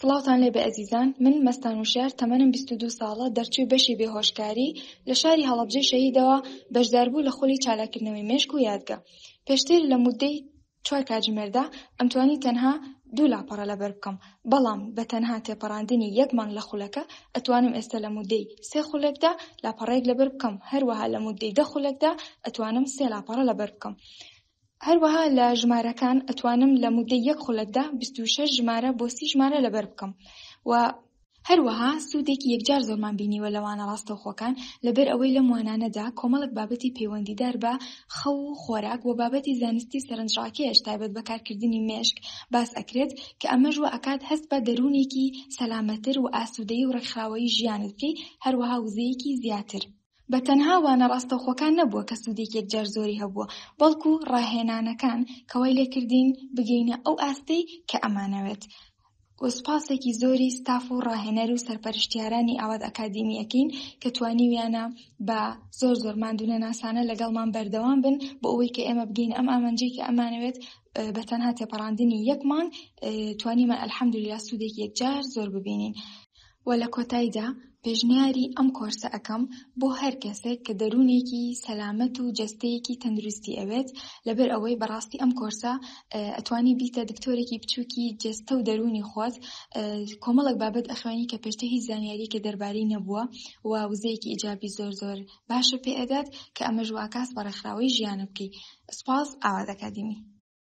سڵاوتان لێبێ ئەزیزان، من مەستان وشیار تەمەنم 22 ساڵە، دەرچووی بەشی بێهۆشکاری لە شاری هەڵەبجەی شەهیدەوە، بەشداربوو لە خولی چالاککردنەوەی مێشک و یادگە. پێشتر لە موددەی چوار کاتژمێردا ئەمتوانی تەنها دوو لاپەڕە لەبەر بکەم، بەڵام بە تەنها تێپەڕاندنی یەک مانگ لە خولەکە ئەتوانم ئێستا لە موددەی سێ خولەکدا لاپەڕەیەک لەبەر بکەم، هەروەها لە موددەی دە خولەکدا ئەتوانم سێ لاپەڕە لەبەر بکەم. هەروەها لە ژمارەکان ئەتوانم لە موددەی یەک خولەکدا 26 ژمارە بۆ 30 ژمارە لەبەر بکەم و هەروەها سوودێکی یەکجار زۆرمان بینیوە لە وانە ڕاستەوخۆکان، لەبەر ئەوەی لەم وانانەدا کۆمەڵێک بابەتی پەیوەندیدار بە خەو و خۆراک و بابەتی زانستی سەرنجڕاکێش تایبەت بە کارکردنی مێشک باس ئەکرێت کە ئەمەش وا ئەکات هەست بە دەروونێکی سەلامەتر و ئاسوودەیی و ڕێکخراوەیی ژیانت بکەی، هەروەها وزەیەکی زیاتر. بە تەنها وانە ڕاستەوخۆکان نەبووە کە سوودێکی یەکجار زۆری هەبووە، بەڵکو ڕاهێنانەکان کە وای لێکردین بگەینە ئەو ئاستەی کە ئەمانەوێت. وە سوپاسێکی زۆری ستاف و ڕاهێنەر و سەرپەرشتیارانی ئاوات ئەکادیمی ئەکەین کە توانیویانە بە زۆر زۆر ماندوونەناسانە لەگەڵمان بەردەوام بن بۆ ئەوەی کە ئێمە بگەینە ئەم ئامانجەی کە ئەمانەوێت. بە تەنها تێپەڕاندنی یەک مانگ توانیمان الحمدللە سوودێکی یەکجار زۆر ببینین. وە لە کۆتایدا پێشنیاری ئەم کۆرسە ئەکەم بۆ هەر کەسێک کە دەروونێکی سەلامەت و جەستەیەکی تەندروستی ئەوێت، لەبەر ئەوەی بەڕاستی ئەم کۆرسە ئەتوانی بیتە دکتۆرێکی بچووکی جەستە و دەروونی خۆت، کۆمەڵێک بابەت ئەخوێنی کە پێشتر هیچ زانیاریەکت دەربارەی نەبووە و وزەیەکی ئیجابی زۆر زۆر باشە پێ ئەدات کە ئەمەش وا ئەکات بە ڕێکخراوەی ژیانت بکەی. سوپاس ئاوات ئەکادیمی.